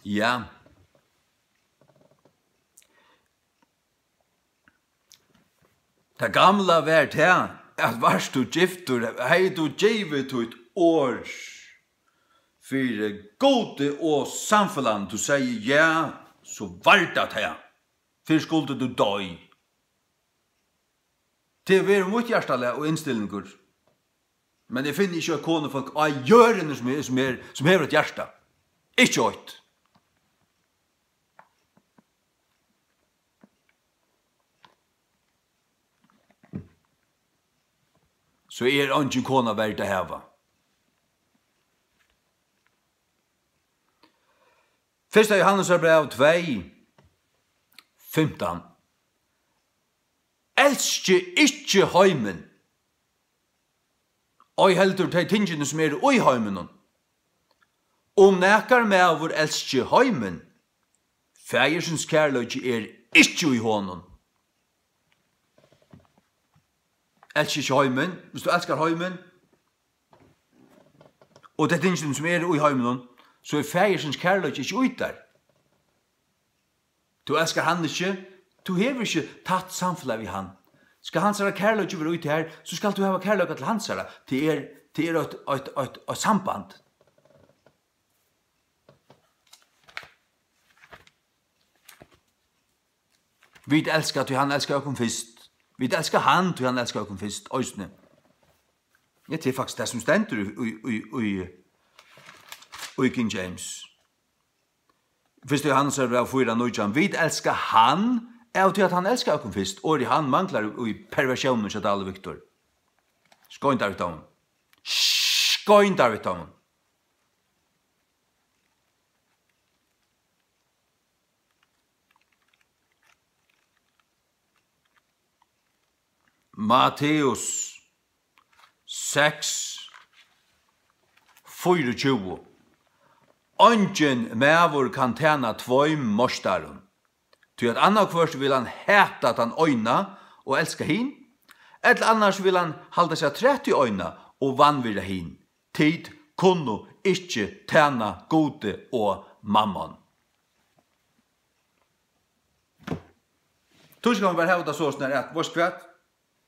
Ja. Tað gamla var tað, at vart tú giftur, hevði tú givið títt orð fyri Gudi og samfelagnum, tú segði ja, so var tað tað. Fyrr skuldi tú doyð. Tað hevur verið mítt hjartalag og innstillingur. Men eg finni ikki eitt konufólk á jørðini sum er, sum er, sum hevur eitt hjarta. Ikki eitt. So er eingin kona verd at hava. Fyrsta Jóhannesar bræv tvey, fimtan. Elski ikki heimin, ei heldur tey tingini, sum eru í heiminum. Um nakar maður elski heimin, Faðirsins kærleiki er ikki í honum. Elski ikki heimin. Viss tú elskar heimin og tey tingini, sum eru í heiminum, so er Faðirsins kærleiki ikki í tær. Tú elskar hann ikki, tú hevur ikki tætt samfelag við hann. Skal hansara kærleiki vera í tær, so skalt tú hava kærleika til hansara. Tað er, tað er eitt, eitt, eitt, eitt samband. Vit elska, tí hann elskaði okkum fyrst. Vit elska hann, tí hann elskaði okkum fyrst, eisini. Ja, tað er faktiskt tað, sum stendur í, í, í, í, í King James. Fyrsta Jóhannesar bræv fýra nítjan. Vit elska hann, av tí at hann elskaði okkum fyrst. Orðið hann manglar í, í perversjónini hjá Dali Victor. Skein tær við teimum. Skein tær við teimum. Matteus seks, fýraogtjúgu. Eingin maður kann tæna tveim meistarum, tí at annaðhvørt vil hann hata tann eina og elska hin, ella annars vil hann halda seg afturat í eina og vanvirða hin. Tit kunnu ikki tæna Gudi og Mammon. Tú skal bara hava tað soleiðis, at, veitst hvat?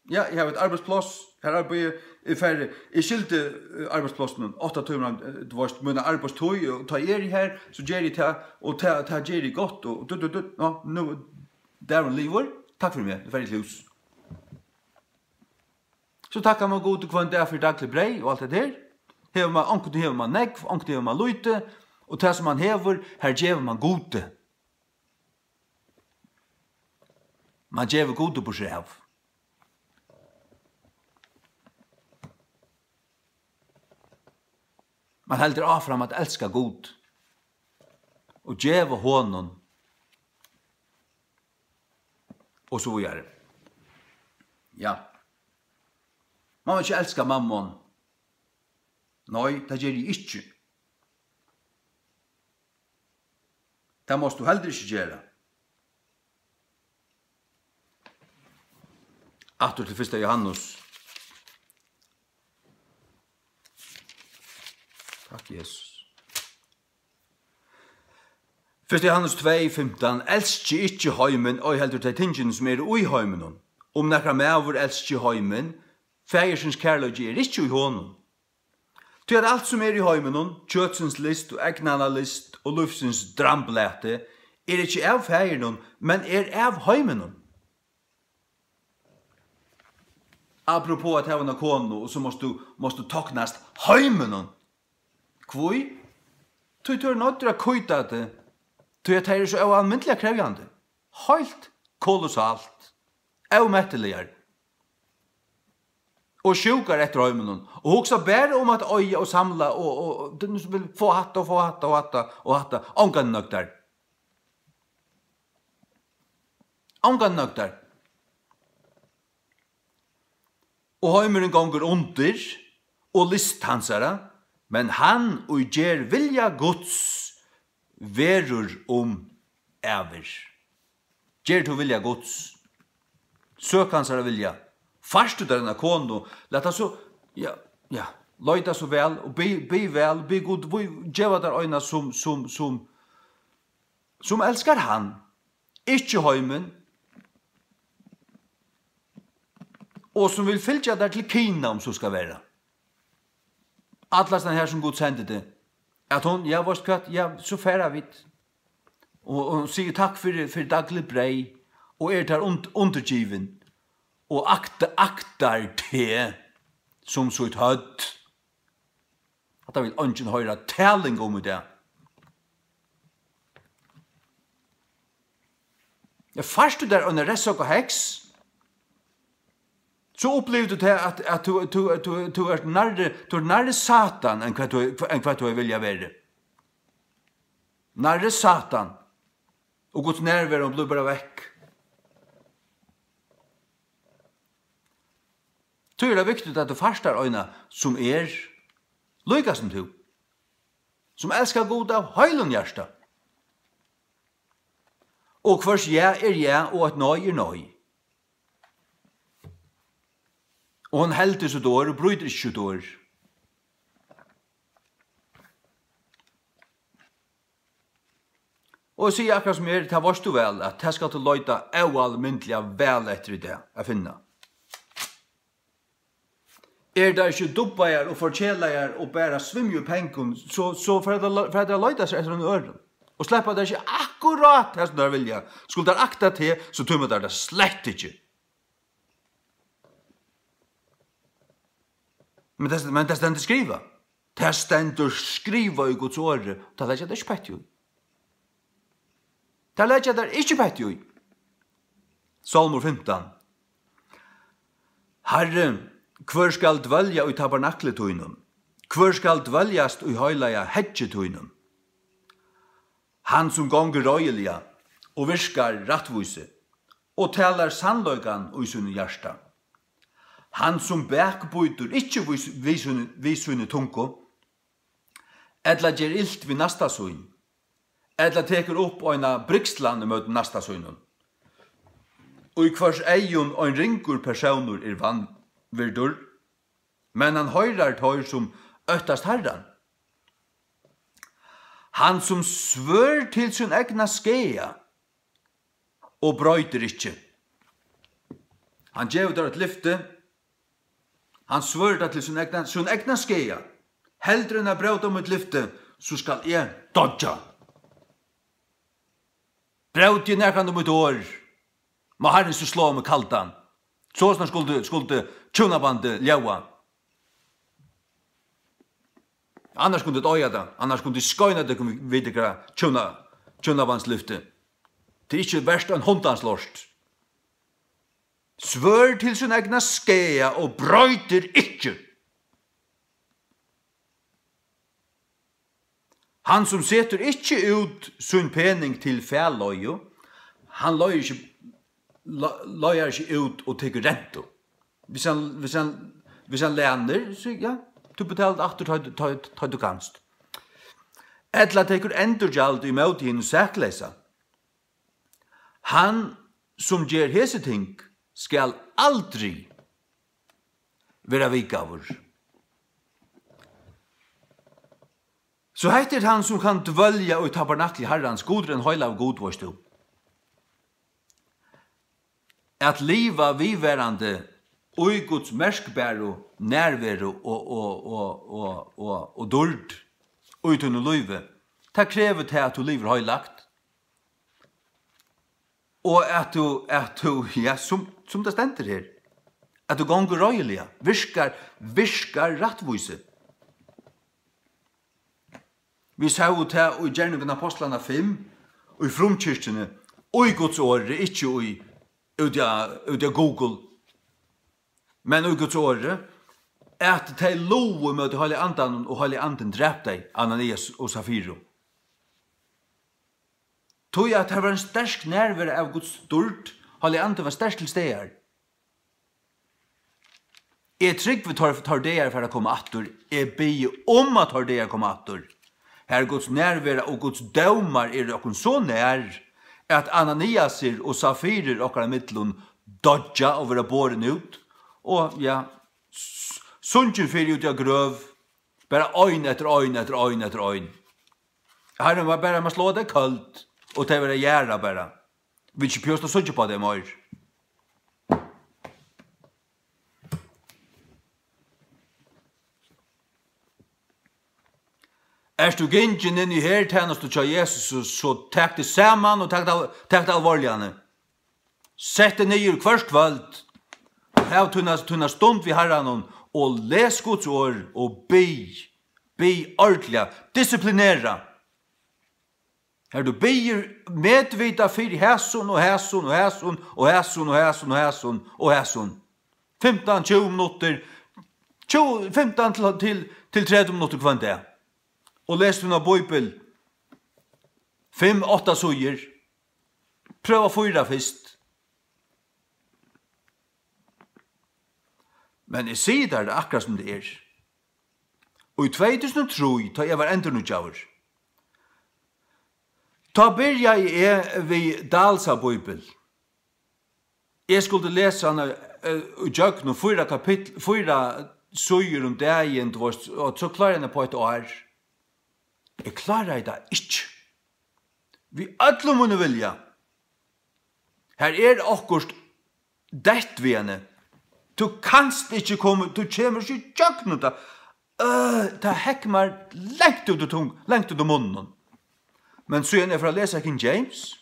Ja, eg havi eitt arbeiðspláss, har arbeiði eg, eg fari, eg skilti, eh, arbeiðsplássinum, átta tímar, eh, tú veitst, mína arbeiðstíð, og tá eg eri her, so geri eg tað, og tað, tað geri eg gott, og du, du, du, ná, nú, dagurin liðugur, takk fyri meg, nú fari eg til hús. So takkar mann Gudi hvønn dag fyri dagligt breyð og alt tað har. Hevur mann, onkuntíð hevur mann nógv, onkuntíð hevur mann lítið, og tað sum mann hevur, har gevur mann Gudi. Mann gevur Gudi burturav. Mann heldur áfram at elska Gud og geva honum og so víðari. Ja. Mann má ikki elska Mammon. Nei, tað geri eg ikki. Tað mást tú heldur ikki gera. Aftur til fyrsta Jóhannes. Takk, Jesus. Fyrsta Jóhannes tvey fimtan: Elski ikki heimin, ei heldur tey tingini, sum eru í heiminum. Um nakar maður elski heimin, Faðirsins kærleiki er ikki í honum. Tí at alt, sum er í heiminum, kjøtsins list og egnanna list og lívsins dramblati, er ikki av Faðirinum, men er av heiminum. Apropos at hava eina konu, og so mást tú, mást tú toknast heiminum. Hví? Tí tú ert noyddur at kýta teg, tí at tær eru so óalmindiliga krevjandi. Heilt kolossalt. Ómetaligar. Og sjúkar eftir heiminum. Og hugsa bara um at eiga og samla og, og, og, og fáa hatta og fáa hatta og hatta og hatta. Ongan nøgdar. Ongan nøgdar. Og heimurin gongur undir, og list hansara, men hann, ið ger vilja Guds, verður um ævir. Ger tú vilja Guds, søk hansara vilja, fært tú tær eina konu, lat tað so, ja, ja, leita so væl, og bið, bið væl, bið Gud, bið, geva tær eina sum, sum, sum, sum elskar hann, ikki heimin, og sum vil fylgja tær til Kina, um so skal vera. Allastaðni har, sum Gud sendi teg. At hon, ja, veitst hvat, ja, so fara vit. Og, og sigur takk fyri, fyri dagligt breyð, og er tær und-, undirgivin, og akta-, aktar teg sum sítt høvd. Hatta vil eingin hoyra taling um í dag. Ja, fært tú tær eina reyðsokaheks, so upplivir tú tað, at, at tú, tú, tú, tú ert nærri, tú ert nærri Satan, enn hvat tú, enn hvat tú hevur viljað verið. Nærri Satan. Og Guds nærvera, hon blívur bara vekk. Tí er tað viktigt, at tú fært tær eina, sum er líka sum tú, sum elskar Gud av heilum hjarta. Og hvørs ja er ja, og eitt nei er nei. Og hon heldur sítt orð og brýtur ikki sítt orð. Og eg sigi akkurát sum er, tað veitst tú væl, at tað skalt tú leita óalmindiliga væl eftir í dag at finna. Eru tær ikki dubbaðar og forkelaðar og bara svimja í pengum, so, so fara tær, fara tær at leita sær eftir einum øðrum. Og sleppa tær ikki akkurát tað, sum tær vilja. Skulu tær akta teg, so tíma tær tað slett ikki. Men tað, men tað stendur skrivað. Tað stendur skrivað í Guds orði. Tað leggja tær ikki petti í. Tað leggja tær ikki petti í. Sálmur fimtan. Harri, Hvør skal dvølja í tabernakli tínum? Hvør skal dveljast í heilaga heggi tínum? Hann, sum gongur reiðiliga og virkar rættvísi og talar sannleikan í sínum hjarta. Hann, sum bakbýtur ikki við, við, síni, við síni tungu, ella ger ilt við næsta sín, ella tekur upp eina brigslan ímóti næsta sínum, í hvørs eygum ein ringur persónur er vanvirdur, men hann heiðrar teir, sum óttast Harran. Hann, sum svør til sín egna skaða og broytir ikki. Hann gevur tær eitt lyfti, hann svør tað til sín egna, sín egna skaða. Heldur enn at bróta mítt lyfti, so skal eg doyggja. Bróti eg nakrantíð mítt orð, má Harrin so sláa meg kaldan. Soleiðis skuldi, skuldi hjúnabandið ljóða. Annars kundu tit oyða tað, annars kundu tit skeina tykkum við, við tykkara hjúna-, hjúnabandslyfti. Tað er ikki vert ein hundans lort. Svør til sín egna skaða og broytir ikki. Hann, sum setur ikki út sín pening til fæleiðu, hann leigar ikki, le-, leigar ikki út og tekur rentu. Hvis hann, hvis hann, hvis hann lænir, so ja, tú betalir aftur, tá, tá, tá tú kanst. Ella tekur endurgjald ímóti hinum sakleysa. Hann, sum ger hesi ting, skal aldri vera vikaður. So hetta er hann, sum kann dvølja í tabernakli Harrans. Gud er ein heilagur Gud, veitst tú. At liva viðvarandi í Guds merkbæru nærveru og, og, og, og, og, og dýrd í tínum lívi, tað krevur tað, at tú livir heilagt. Og at tú, at tú, ja, sum, sum tað stendur her, at tú gongur reiðiliga, virkar, virkar rættvísi. Vit sóu tað í Gerningum Ápostlanna fimm, í frumkirkjuni, í Guds orði, ikki í, úti á, úti á Google, men í Guds orði, at tey lugu móti Heilaga Andanum, og Heilagi Andin drap tey, Ananias og Safiru. Tí at har var ein sterk nærvera av Guds dýrd, Heilagi Andin var sterkt til staðar. Eg trúgvi, teir, teir dagar fara at koma aftur. Eg biði um, at teir dagar koma aftur, har Guds nærvera og Guds dómar eru okkum so nær, at Ananiasir og Safirir okkara millum doyggja og verða borin út, og, ja, s-, sungin fyri út í grøv, bara ein eftir ein eftir ein eftir ein. Harrin var bara, man sláa tey køld, og tey verða jarðað bara. Vit ikki behøvast at síggja upp á tey meir. Ert tú gingin inn í hertænastu hjá Jesus, so, so tak teg saman og tak tað al-, tak tað alvorliga nú. Sett teg niður hvørt kvøld. Hav tína, tína stund við Harranum og les Guds orð og bið. Bið ordiliga. Disciplinera. Har tú biður medvitað fyri hasum og hasum og hasum og hasum og hasum og hasum og hasum. Fimtan, tjúgu minuttir, tjúgu, fimtan til, til, til tretivu minuttir hvønn dag. Og les tína bíbel. Fimm, átta síður. Prøva fýra fyrst. Men eg sigi tær tað akkurát sum tað er. Og í tvey túsund og trý, tá eg var endurnýggjaður, tá byrjaði eg við Dalsa bíbel. Eg skuldi lesa hana, eh, ígjøgnum fýra kapitl, fýra síður um dagin, tú veist, og so kláraði eg hana upp á eitt ár. Eg kláraði tað ikki. Við øllum mínum vilja. Har er okkurt deytt við henni. Tú kanst ikki koma, tú kemur ikki ígjøgnum tað. Øh, tað hekk mær langt út úr tung-, langt út úr munninum. Men síðan eg fór at lesa King James,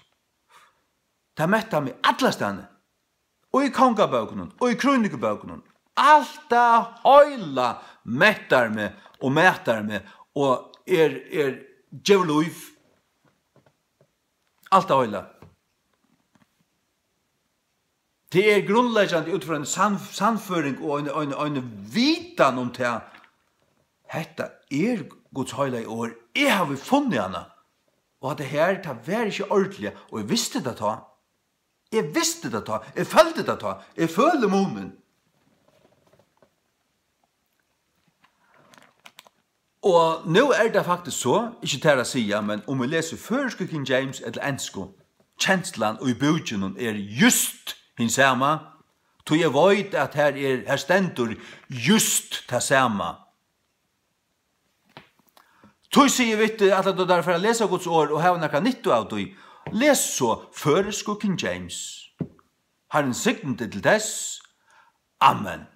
tað mettar meg allastaðni. Og í kongabókunum, og í krónikubókunum. Alt tað heila mettar meg og mættar meg og er, er, gevur lív. Alt tað heila. Tað er grundleggjandi út frá eini sann-, sannføring og eini, eini, eini vitan um tað. Hetta er Guds heilaga orð. Eg havi funnið hana. Og hatta her, tað var ikki ordiliga. Og eg visti tað tá. Eg visti tað tá. Eg føldi tað tá. Eg føli munin. Og nú er tað faktiskt so, ikki tað at siga, men um eg lesi føroysku King James ella ensku, kenslan í bókinum er júst hin sama, tí eg veit, at her er, her stendur júst tað sama. Tí sigi eg við teg, ætlar tú tær at fara at lesa Guds orð og hava nakra nyttu av tí, les so føroysku King James. Harrin signi teg til tess. Amen.